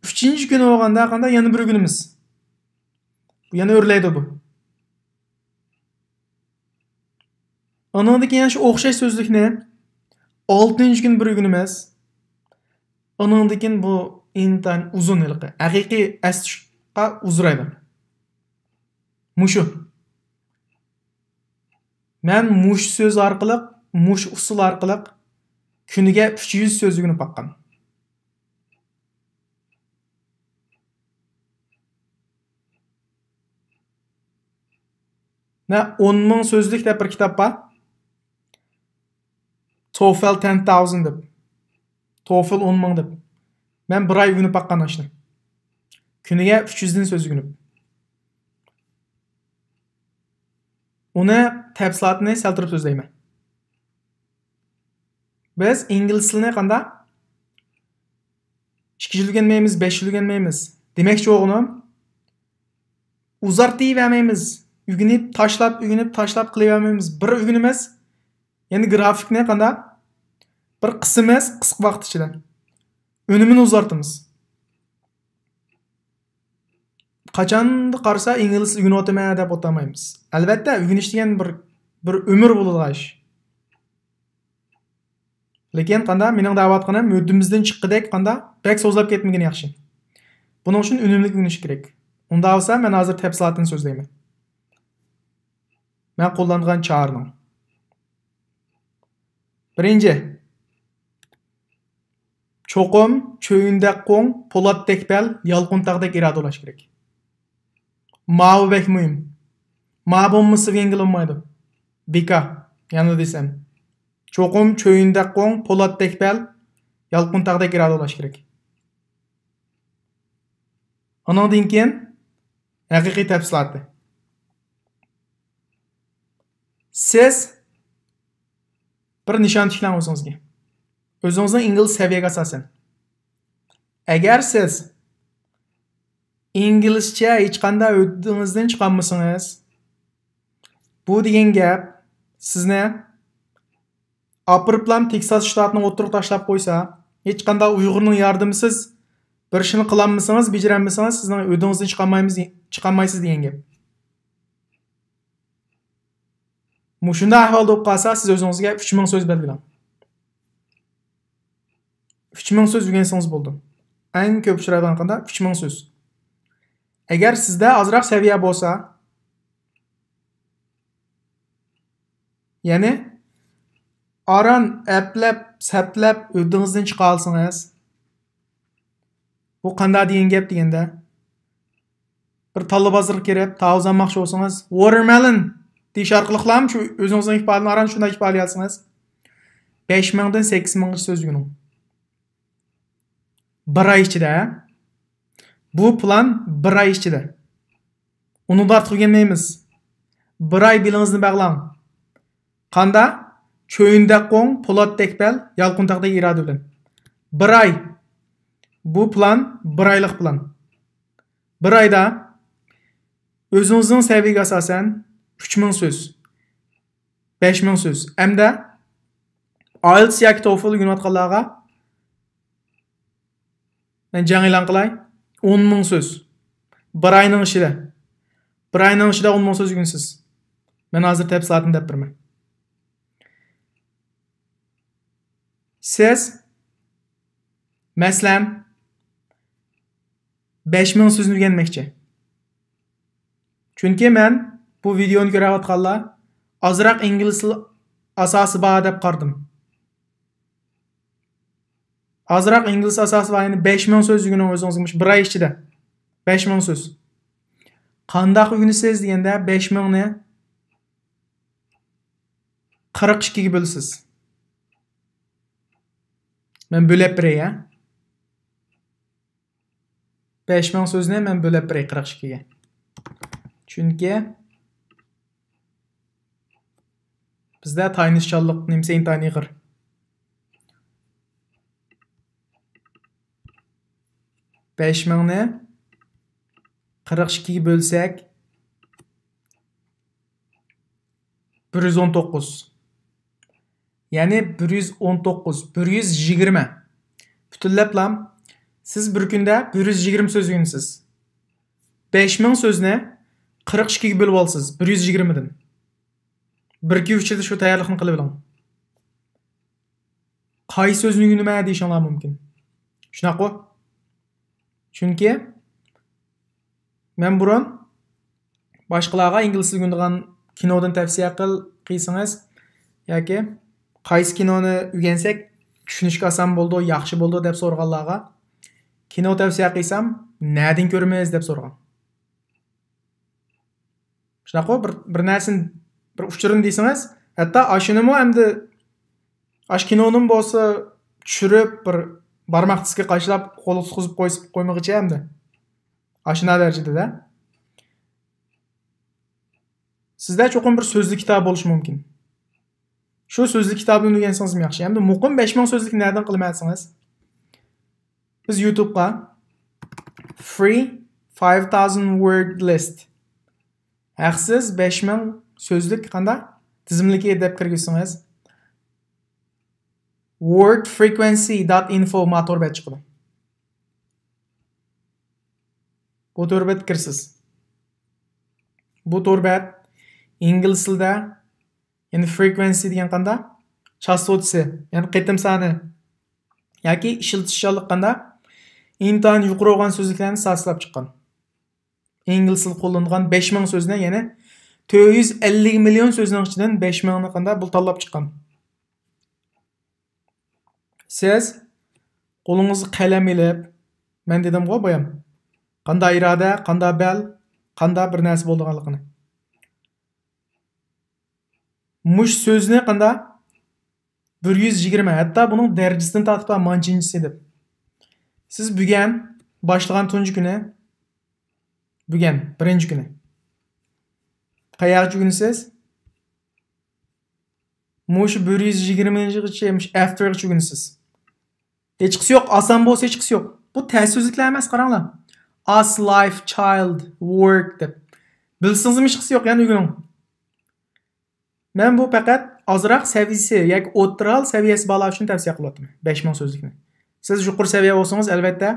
ئۈچىنچى كۈنى بولغاندا قانداق يەنە بىر ئۆگىنىمىز. بۇ يەنە ئۆرلەيدۇ بۇ. ئۇنىڭدىن كېيىن شۇ ئوخشاش سۆزلۈكنى ئالتىنچى كۈنى بىر ئۆگىنىمىز. ئۇنىڭدىن كېيىن بۇ ئىنتايىن ئۇزۇن ھېلىقى ھەقىقىي ئەستە تۇتۇشقا ئۇزىرايدۇ. مۇشۇ. مەن مۇشۇ سۆز ئارقىلىق، مۇشۇ ئۇسۇل ئارقىلىق كۈنىگە ئۈچ يۈز سۆز ئۆگىنىپ باققان. مەن ئون مىڭ سۆزلۈك دەپ بىر كىتاب بار. توفل تەن تاۋزېند دەپ. توفل ئون مىڭ دەپ. مەن بىر ئاي ئۆگىنىپ باققان ئاشۇنى. كۈنىگە ئۈچ يۈزدىن سۆز ئۆگىنىپ. ئۇنى تەپسىلاتىنى سەل تۇرۇپ سۆزلەيمەن. بىز ئىنگلىز تىلىنى قانداق؟ ئىككى يىل ئۆگەنمەيمىز، بەش يىل ئۆگەنمەيمىز. دېمەكچى بولغىنىم، ئۇزارتىۋەرمەيمىز. ئۆگىنىپ، تاشلاپ، ئۆگىنىپ، تاشلاپ قىلىۋەرمەيمىز. بىر ئۆگىنىمىز، يەنى گرافىكنى قانداق؟ بىر قىسىمىز قىسقا ۋاقىت ئىچىدە. ئۈنۈمىنى ئۇزارتىمىز. قاچاندا قارىسا ئىنگلىز ئۆگىنىۋاتىمەن دەپ ئولتۇرمايمىز. ئەلۋەتتە، ئۆگىنىش دېگەن بىر، بىر ئۆمۈر بولىدىغان ئىش. لېكىن قانداق، مېنىڭ دەۋاتقىنىم ھۆددىمىزدىن چىققۇدەك قانداق، بەك سوزۇلاپ كەتمىگىنى ياخشى. بۇنىڭ ئۈچۈن ئۈنۈملۈك ئۆگىنىش كېرەك. ئۇنداق بولسا، مەن ھازىر تەپسىلاتىنى سۆزلەيمەن. مەن قوللانغان چارىنىڭ. بىرىنچى، چوقۇم چۆيۈندەك قوڭ، پولاتتەك بەل، يالقۇنتاغدەك ئىرادە بولۇش كېرەك. ماۋۇ بەك مۇھىم. ما بولمىسا يەڭگىل بولمايدۇ. بىكا، يەنە دېسەم. چوقۇم چۆيۈندەك قوڭ، پولاتتەك بەل، يالقۇنتاغدەك ئىرادە بولۇش كېرەك. ئۇنىڭدىن كېيىن ھەقىقىي تەپسىلاتى. سىز بىر نىشان تىكلەڭ ئۆزىڭىزگە. ئۆزىڭىزنىڭ ئىنگلىز سەۋىيەگە ئاساسەن. ئەگەر سىز ئىنگلىزچە ھېچقانداق ھۆددىڭىزدىن چىقالمىسىڭىز، بۇ دېگەن گەپ سىزنى ئاپىرىپلام تېكساس شتاتىنى ئوتتۇرىغا تاشلاپ قويسا، ھېچقانداق ئۇيغۇرنىڭ ياردىمىسىز بىر ئىشنى قىلالمىسىڭىز، بېجىرەلمىسىڭىز، سىزنىڭ ھۆددىڭىزدىن چىقالمايمىز، چىقالمايسىز دېگەن گەپ. مۇشۇنداق ئەھۋال بولۇپ قالسا، سىز ئۆزىڭىزگە ئۈچ مىڭ سۆز بەلگىلەڭ. ئۈچ مىڭ سۆز ئۆگەنسىڭىز بولىدۇ. ئەڭ كۆپ ئۇچرايدىغان قانداق؟ ئۈچ مىڭ سۆز. ئەگەر سىزدە ئازراق سەۋىيە بولسا، يەنى ئاران ئەپلەپ، سەپلەپ ھۆددىڭىزدىن چىقالسىڭىز، بۇ قانداق دېگەن گەپ دېگەندە، بىر تاللا بازىرىغا كىرىپ، تاۋۇز ئالماقچى بولسىڭىز، ۋوتېرمېلون دېيىش ئارقىلىقلام شۇ ئۆزىڭىزنىڭ ئىپادىنى ئاران شۇنداق ئىپادىلىيەلىسىڭىز، بەش مىڭدىن سەككىز مىڭغىچە سۆز ئۆگىنىڭ. بىر ئاي ئىچىدە. بۇ پىلان بىر ئاي ئىچىدە. ئۇنىڭدىن ئارتۇق ئۆگەنمەيمىز. بىر ئاي بېلىڭىزنى باغلاڭ. قاندا؟ چۆيۈندەك قوڭ، پولاتتەك بەل، يالقۇنتاغدەك ئىرادە بىلەن. بىر ئاي. بۇ پىلان بىر ئايلىق پىلان. بىر ئايدا ئۆزىڭىزنىڭ سەۋىيىگە ئاساسەن ئۈچ مىڭ سۆز، بەش مىڭ سۆز. ئەمدى ئايېلتس ياكى توفل ئۆگىنىۋاتقانلارغا مەن جەڭ ئېلان قىلاي. ئون مىڭ سۆز. بىر ئاينىڭ ئىچىدە. بىر ئاينىڭ ئىچىدە ئون مىڭ سۆز ئۆگىنىسىز. مەن ھازىر تەپسىلاتىنى دەپ بېرىمەن. سىز، مەسىلەن، بەش مىڭ سۆزنى ئۆگەنمەكچى. چۈنكى مەن بۇ ۋىدېئونى كۆرۈۋاتقانلار ئازراق ئىنگلىز تىل ئاساسى بار دەپ قارىدىم. ئازراق ئىنگلىز ئاساسى بار، يەنى بەش مىڭ سۆز ئۆگىنىڭ ئۆزىڭىزگە مۇشۇ بىر ئاي ئىچىدە. بەش مىڭ سۆز. قانداق ئۆگىنىسىز دېگەندە، بەش مىڭنى قىرىق ئىككىگە بۆلىسىز. مەن بۆلەپ بېرەي، ھە؟ بەش مىڭ سۆزنى مەن بۆلەپ بېرەي قىرىق ئىككىگە. چۈنكى بىزدە تايىنىشچانلىق نېمىسى ئىنتايىن ئېغىر. بەش مىڭنى قىرىق ئىككىگە بۆلسەك، بىر يۈز ئون توققۇز. يەنى بىر يۈز ئون توققۇز، بىر يۈز يىگىرمە. پۈتۈنلەپلا سىز بىر كۈندە بىر يۈز يىگىرمە سۆز ئۆگىنىسىز. بەش مىڭ سۆزنى قىرىق ئىككىگە بۆلۈۋالىسىز، بىر يۈز يىگىرمىدىن. بىر ئىككى ئۈچ يىلدا شۇ تەييارلىقنى قىلىۋېلىڭ. قايسى سۆزنى ئۆگىنىمەن دېيىشىڭلار مۇمكىن. شۇنداققۇ؟ چۈنكى مەن بۇرۇن باشقىلارغا ئىنگلىز تىلى ئۆگىنىدىغان كىنودىن تەۋسىيە قىل، قىلسىڭىز ياكى قايسى كىنونى ئۆگەنسەك چۈشىنىشكە ئاسان بولىدۇ، ياخشى بولىدۇ دەپ سورىغانلارغا كىنو تەۋسىيە قىلسام، نەدىن كۆرىمىز دەپ سورىغان. شۇنداققۇ؟ بىر، بىر نەرسىنى، بىر ئۇچۇرنى دېسىڭىز، ھەتتا ئاشۇنىمۇ ئەمدى، ئاشۇ كىنونىمۇ بولسا چۈشۈرۈپ، بىر بارماق تىزىكى قاچىلاپ، قولغا تۇتقۇزۇپ قويس-، قويمىغۇچە ئەمدى. ئاشۇنداق دەرىجىدە-دە. سىزدە چوقۇم بىر سۆزلۈك كىتابى بولۇشى مۇمكىن. شۇ سۆزلۈك كىتابىدىن ئۆگەنسىڭىزمۇ ياخشى. ئەمدى مۇقىم بەش مىڭ سۆزلۈكنى نەدىن قىلىمەن دېسىڭىز، بىز يۇتۇبقا free five thousand word list، ھەقسىز بەش مىڭ سۆزلۈك قانداق تىزىملىكى دەپ كىرگۈزسىڭىز، word frequency dot info ما تور بەت چىقىدۇ. بۇ تور بەتكە كىرىسىز. بۇ تور بەت ئىنگلىز تىلىدا، يەنى frequency دېگەن قانداق؟ چاستوتىسى، يەنى قېتىم سانى. ياكى ئىشلىتىشچانلىق قانداق؟ ئىنتايىن يۇقىرى بولغان سۆزلۈكلەرنى ساستىلاپ چىققان. ئىنگلىز تىلى قوللىنىدىغان بەش مىڭ سۆزنى، يەنى تۆت يۈز ئەللىك مىليون سۆزنىڭ ئىچىدىن بەش مىڭنى قانداق بۇ تاللاپ چىققان. سىز قولىڭىزغا قەلەم ئېلىپ، مەن دېدىمغۇ بايام، قانداق ئىرادە، قانداق بەل، قانداق بىر نەرسە بولىدىغانلىقىنى. مۇشۇ سۆزنى قانداق؟ بىر يۈز يىگىرمە، ھەتتا بۇنىڭ دەرىجىسىدىن تارتىپ مانچىنچىسى دەپ. سىز بۈگەن باشلىغان تۇنجى كۈنى، بۈگەن بىرىنچى كۈنى قەيەرگىچە ئۆگىنىسىز؟ مۇشۇ بىر يۈز يىگىرمىنچىغىچە، مۇشۇ ئافتېرغىچە ئۆگىنىسىز. ھېچقىسى يوق، ئاسان بولسا ھېچقىسى يوق. بۇ تەس سۆزلۈكلەر ئەمەس، قاراڭلار. past life, child, work دەپ. بىلسىڭىزمۇ ھېچقىسى يوق، يەنە ئۆگىنىڭ. مەن بۇ پەقەت ئازراق سەۋىيەسى ياكى ئوتتۇرا ھال سەۋىيەسى بالىلار ئۈچۈن تەۋسىيە قىلىۋاتىمەن بەش مىڭ سۆزلۈكنى. سىز يۇقىرى سەۋىيە بولسىڭىز، ئەلۋەتتە،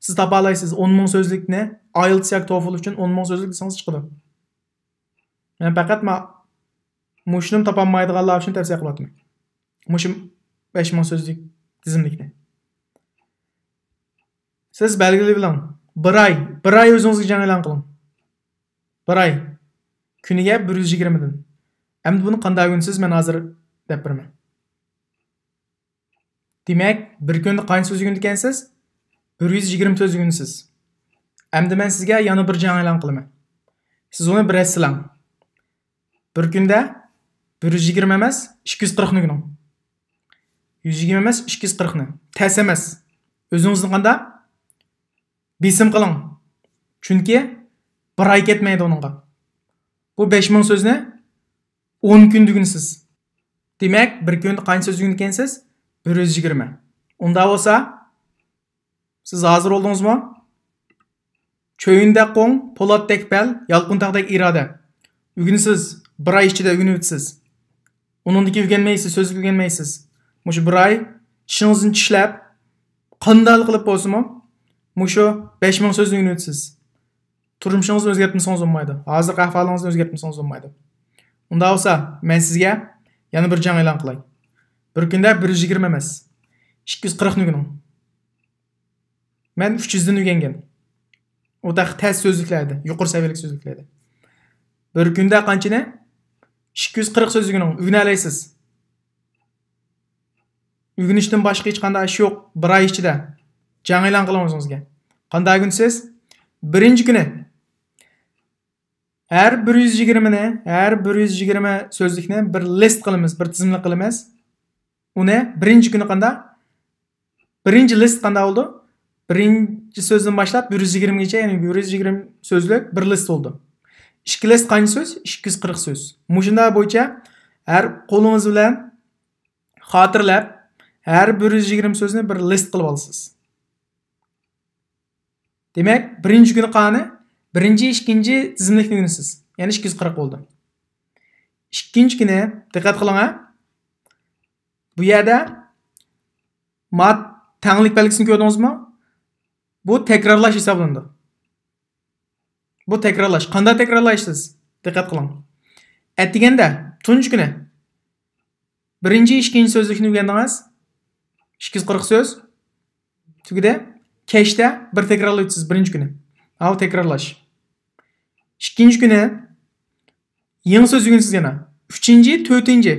سىز تاپالايسىز ئون مىڭ سۆزلۈكنى، ئايېلتس ياكى توفل ئۈچۈن ئون مىڭ سۆزلۈك دېسىڭىز چىقىدۇ. مەن پەقەت ما-، مۇشۇنىمۇ تاپالمايدىغانلار ئۈچۈن تەۋسىيە قىلىۋاتىمەن. مۇشۇ بەش مىڭ سۆزلۈك تىزىملىكنى. سىز بەلگىلىۋېلىڭ. بىر ئاي، بىر ئاي ئۆزىڭىزگە جەڭ ئېلان قىلىڭ. بىر ئاي. كۈنىگە بىر يۈز يىگىرمىدىن. ئەمدى بۇنى قانداق ئۆگىنىسىز، مەن ھازىر دەپ بېرىمەن. دېمەك، بىر كۈندە قانچە سۆز ئۆگىنىدىكەنسىز؟ بىر يۈز يىگىرمە سۆز ئۆگىنىسىز. ئەمدى مەن سىزگە يەنە بىر جەڭ ئېلان قىلىمەن. سىز ئۇنى بىر ئەسلەڭ. بىر كۈندە بىر يۈز يىگىرمە ئەمەس، ئىككى يۈز قىرىقنى ئۆگىنىڭ. يۈز يىگىرمە ئەمەس، ئىككى يۈز قىرىقنى. تەس ئەمەس. ئۆزىڭىزنى قانداق؟ بېسىم قىلىڭ. چۈنكى بىر ئاي كەتمەيدۇ ئۇنىڭغا. بۇ بەش مىڭ سۆزنى ئون كۈندە ئۆگىنىسىز. دېمەك، بىر كۈندە قانچە سۆز ئۆگىنىدىكەنسىز؟ بىر يۈز يىگىرمە. ئۇنداق بولسا، سىز ھازىر بولدىڭىزمۇ؟ چۆيۈندەك قوڭ، پولاتتەك پەل، يالقۇنتاغدەك ئىرادە. ئۆگىنىسىز، بىر ئاي ئىچىدە ئۆگىنىۋېتىسىز. ئۇنىڭدىن كېيىن ئۆگەنمەيسىز، سۆزلۈك ئۆگەنمەيسىز. مۇشۇ بىر ئاي چىشىڭىزنى چىشلەپ، قانداق قىلىپ بولسىمۇ، مۇشۇ بەش مىڭ سۆزنى ئۆگىنىۋېتىسىز. تۇرمۇشىڭىزنى ئۆزگەرتمىسىڭىز بولمايدۇ. ھازىرقى ئەھۋالىڭىزنى ئۆزگەرتمىسىڭىز بولمايدۇ. ئۇنداق بولسا، مەن سىزگە يەنە بىر جەڭ ئېلان قىلاي. بىر كۈندە بىر يۈز يىگىرمە ئەمەس، ئىككى يۈز قىرىقنى ئۆگىنىڭ. مەن ئۈچ يۈزدىن ئۆگەنگەن. ئۇ تېخى تەس سۆزلۈكلەردە، يۇقىرى سەۋىيەلىك سۆزلۈكلەردە. بىر كۈندە قانچىنى؟ ئىككى يۈز قىرىق سۆز ئۆگىنىڭ، ئۆگىنەلەيسىز. ئۆگىنىشتىن باشقا ھېچقانداق ئىش يوق، بىر ئاي ئىچىدە. جەڭ ئېلان قىلىڭ ئۆزىڭىزگە. قانداق ئۆگىنىسىز؟ بىرىنچى كۈنى ھەر بىر يۈز يىگىرمىنى، ھەر بىر يۈز يىگىرمە سۆزلۈكنى بىر لىست قىلىمىز، بىر تىزىملىك قىلىمىز. ئۇنى بىرىنچى كۈنى قانداق؟ بىرىنچى لىست قانداق بولىدۇ؟ بىرىنچى سۆزدىن باشلاپ بىر يۈز يىگىرمىگىچە، يەنى بىر يۈز يىگىرمە سۆزلۈك بىر لىست بولىدۇ. ئىككى لىست قانچە سۆز؟ ئىككى يۈز قىرىق سۆز. مۇشۇنداق بويىچە ھەر قولىڭىز بىلەن خاتىرىلەپ، ھەر بىر يۈز يىگىرمە سۆزنى بىر لىست قىلىپ ئالىسىز. دېمەك، بىرىنچى كۈنى قانى بىرىنچى، ئىككىنچى تىزىملىكنى ئۆگىنىسىز. يەنى ئىككى يۈز قىرىق بولدى. ئىككىنچى كۈنى، دىققەت قىلىڭ ھە. بۇ يەردە ما تەڭلىك بەلگىسىنى كۆردىڭىزمۇ؟ بۇ تەكرارلاش ھېسابلىنىدۇ. بۇ تەكرارلاش. قانداق تەكرارلايسىز؟ دىققەت قىلىڭ. ئەتىگەندە، تۇنجى كۈنى بىرىنچى، ئىككىنچى سۆزلۈكنى ئۆگەندىڭىز. ئىككى يۈز قىرىق سۆز. تۈگىدى. كەچتە بىر تەكرارلايسىز بىرىنچى كۈنى. ئاۋۇ تەكرارلاش. ئىككىنچى كۈنى يېڭى سۆز ئۆگىنىسىز يەنە. ئۈچىنچى، تۆتىنچى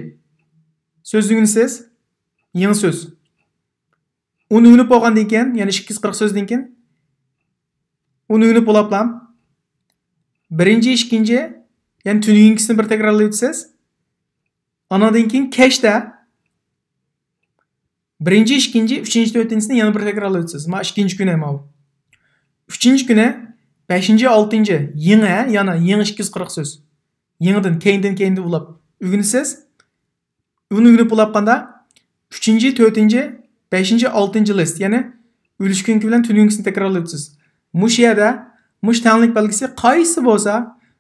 سۆز ئۆگىنىسىز. يېڭى سۆز. ئۇنى ئۆگىنىپ بولغاندىن كېيىن، يەنى ئىككى يۈز قىرىق سۆزدىن كېيىن، ئۇنى ئۆگىنىپ بولاپلا، بىرىنچى، ئىككىنچى، يەنى تۈنۈگۈنكىسىنى بىر تەكرارلاۋېتىسىز. ئانىڭدىن كېيىن كەچتە بىرىنچى، ئىككىنچى، ئۈچىنچى، تۆتىنچىسىنى يەنە بىر تەكرارلاۋېتىسىز. ما ئىككىنچى كۈنى ماۋۇ. ئۈچىنچى كۈنى بەشىنچى، ئالتىنچى، يېڭى، ھە، يەنە يېڭى ئىككى يۈز قىرىق سۆز. يېڭىدىن، كەينىدىن، كەينىدىن بولاپ ئۆگىنىسىز. ئۇنى ئۆگىنىپ بولاپ قاندا، ئۈچىنچى، تۆتىنچى، بەشىنچى، ئالتىنچى لىست، يەنى ئۆلۈش كۈنكى بىلەن تۈنۈگۈنكىسىنى تەكرارلاۋېتىسىز. مۇشۇ يەردە مۇشۇ تەڭلىك بەلگىسى قايسى بولسا،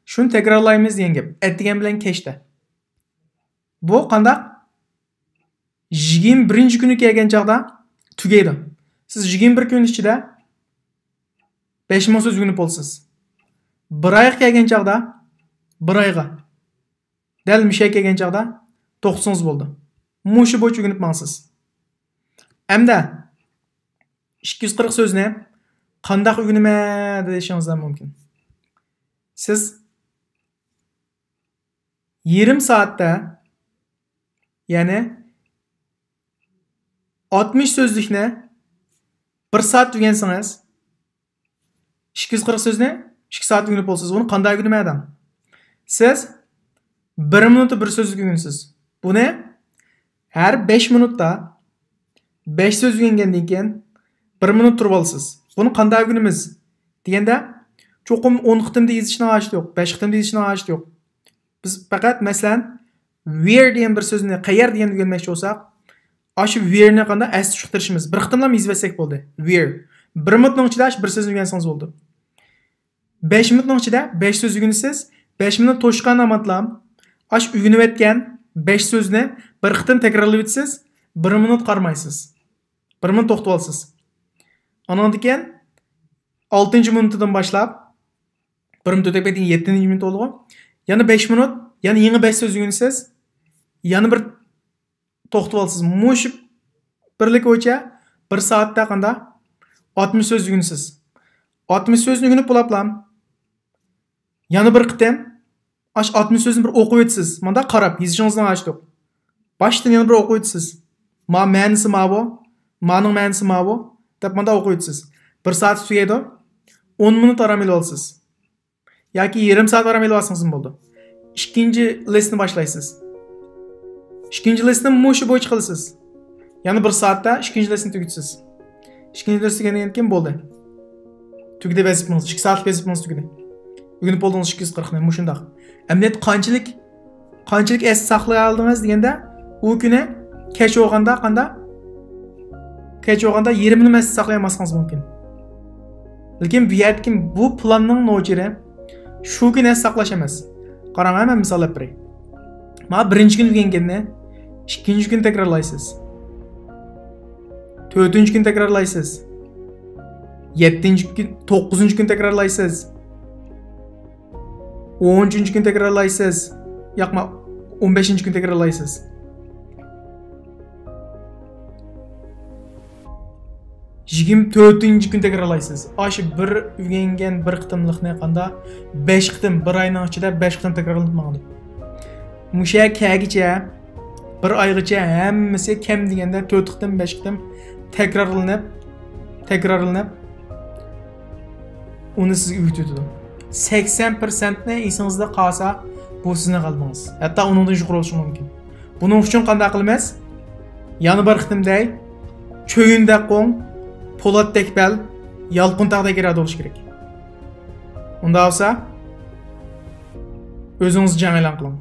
شۇنى تەكرارلايمىز دېگەن گەپ. ئەتىگەن بىلەن كەچتە. بۇ قانداق؟ يىگىرمە بىرىنچى كۈنى كەلگەن چاغدا تۈگەيدۇ. سىز يىگىرمە بىر كۈن ئىچىدە بەش مىڭ سۆز ئۆگىنىپ بولىسىز. بىر ئايغا كەلگەن چاغدا، بىر ئايغا، دەل مۇشۇ يەرگە كەلگەن چاغدا توختىسىڭىز بولىدۇ. مۇشۇ بويىچە ئۆگىنىپ ماڭىسىز. ئەمدى ئىككى يۈز قىرىق سۆزنى قانداق ئۆگىنىمەن دېيىشىڭىز ھەم مۇمكىن. سىز يېرىم سائەتتە، يەنى ئاتمىش سۆزلۈكنى بىر سائەت ئۆگەنسىڭىز، ئىككى يۈز قىرىق سۆزنى ئىككى سائەت ئۆگىنىپ بولىسىز. بۇنى قانداق ئۆگىنىمەن دەڭ. سىز بىر مىنۇتتا بىر سۆزلۈك ئۆگىنىسىز. بۇنى ھەر بەش مىنۇتتا بەش سۆز ئۆگەنگەندىن كېيىن بىر مىنۇت تۇرۇپ ئالىسىز. بۇنى قانداق ئۆگىنىمىز دېگەندە، چوقۇم ئون قېتىمدا يېزىشنىڭ ھاجىتى يوق، بەش قېتىمدا يېزىشنىڭ ھاجىتى يوق. بىز پەقەت، مەسىلەن، ۋېر دېگەن بىر سۆزنى، قەيەر دېگەننى ئۆگەنمەكچى بولساق، ئاشۇ ۋېرنى قانداق ئەستە ئۇقتۇرۇشىمىز، بىر قېتىملا يېزىۋەتسەك بولدى. ۋېر. بىر مىنۇتنىڭ ئىچىدە ئاشۇ بىر سۆزنى ئۆگەنسىڭىز بولدى. بەش مىنۇتنىڭ ئىچىدە بەش سۆز ئۆگىنىسىز. بەش مىنۇت توشقان ئامانتلام ئاش ئۆگىنىۋەتكەن بەش سۆزنى بىر قېتىم تەكرارلاۋېتىسىز. بىر مىنۇت قارىمايسىز. بىر مىنۇت توختىۋالىسىز. ئانىڭدىن كېيىن ئالتىنچى مىنۇتىدىن باشلاپ، بىر مىنۇت ئۆتۈپ كەتكەن يەتتىنچى مىنۇت بولدىغۇ. يەنە بەش مىنۇت، يەنە يېڭى بەش سۆز ئۆگىنىسىز. يەنە بىر توختىۋالىسىز. مۇشۇ بىرلىك بويىچە بىر سائەتتە قاندا ئاتمىش سۆز ئۆگىنىسىز. ئاتمىش سۆزنى ئۆگىنىپ بولاپلا، يەنە بىر قېتىم ئاش ئاتمىش سۆزنى بىر ئوقۇۋېتىسىز. ماندا قاراپ، يېزىشىڭىزنىڭ ھاجىتى يوق. باشتىن يەنە بىر ئوقۇۋېتىسىز. ما مەنىسى ماۋۇ، مانىڭ مەنىسى ماۋۇ دەپ ماندا ئوقۇۋېتىسىز. بىر سائەت تۈگەيدۇ. ئون مىنۇت ئارام ئېلىۋالىسىز. ياكى يېرىم سائەت ئارام ئېلىۋالسىڭىزمۇ بولىدۇ. ئىككىنچى لىستنى باشلايسىز. ئىككىنچى لىستنى مۇشۇ بويىچە قىلىسىز. يەنە بىر سائەتتە ئىككىنچى لىستنى تۈگىتىسىز. ئىككىنچى لىست تۈگەتكەندىن كېيىن بولدى. تۈگىدى ۋەزىپىڭىز. ئىككى سائەتلىك ۋەزىپىڭىز تۈگىدى. ئۆگىنىپ بولدىڭىز ئىككى يۈز قىرىقنى مۇشۇنداق. ئەمدى قانچىلىك، قانچىلىك ئەستە ساقلىيالدىڭىز دېگەندە، ئۇ كۈنى كەچ بولغاندا قاندا؟ كەچ بولغاندا يېرىمىنىمۇ ئەستە ساقلىيالماسلىقىڭىز مۇمكىن. لېكىن بۇ يەردىكى بۇ پىلاننىڭ نوچىرى شۇ كۈنى ئەستە ساقلاش ئەمەس. قاراڭ، مەن مىسال ئېلىپ بېرەي. مانا بىرىنچى كۈنى ئۆگەنگەننى ئىككىنچى كۈنى تەكرارلايسىز. تۆتىنچى كۈنى تەكرارلايسىز. يەتتىنچى كۈن، توققۇزىنچى كۈنى تەكرارلايسىز. ئون ئۈچىنچى كۈنى تەكرارلايسىز. ياقما، ئون بەشىنچى كۈنى تەكرارلايسىز. يىگىرمە تۆتىنچى كۈنى تەكرارلايسىز. ئاشۇ بىر ئۆگەنگەن بىر قېتىملىقنى قاندا بەش قېتىم، بىر ئاينىڭ ئىچىدە بەش قېتىم تەكرارلىنىپ ماڭىدۇ. مۇشۇ كەگىچە، بىر ئايغىچە ھەممىسى كەم دېگەندە تۆت قېتىم، بەش قېتىم تەكرارلىنىپ، تەكرارلىنىپ، ئۇنى سىزگە ئۆگىتىۋېتىدۇ. سەكسەن پىرسەنتنى ئېسىڭىزدە قالسا، بۇ سىزنىڭ غەلىبىڭىز. ھەتتا ئۇنىڭدىن يۇقىرى بولۇشى مۇمكىن. بۇنىڭ ئۈچۈن قانداق قىلىمىز؟ يەنە بىر قېتىم دەي، چۆيۈندەك قوڭ، پولاتتەك بەل، يالقۇنتاغدەك ئىرادە بولۇشى كېرەك. ئۇنداق بولسا، ئۆزىڭىز جەڭ ئېلان قىلىڭ.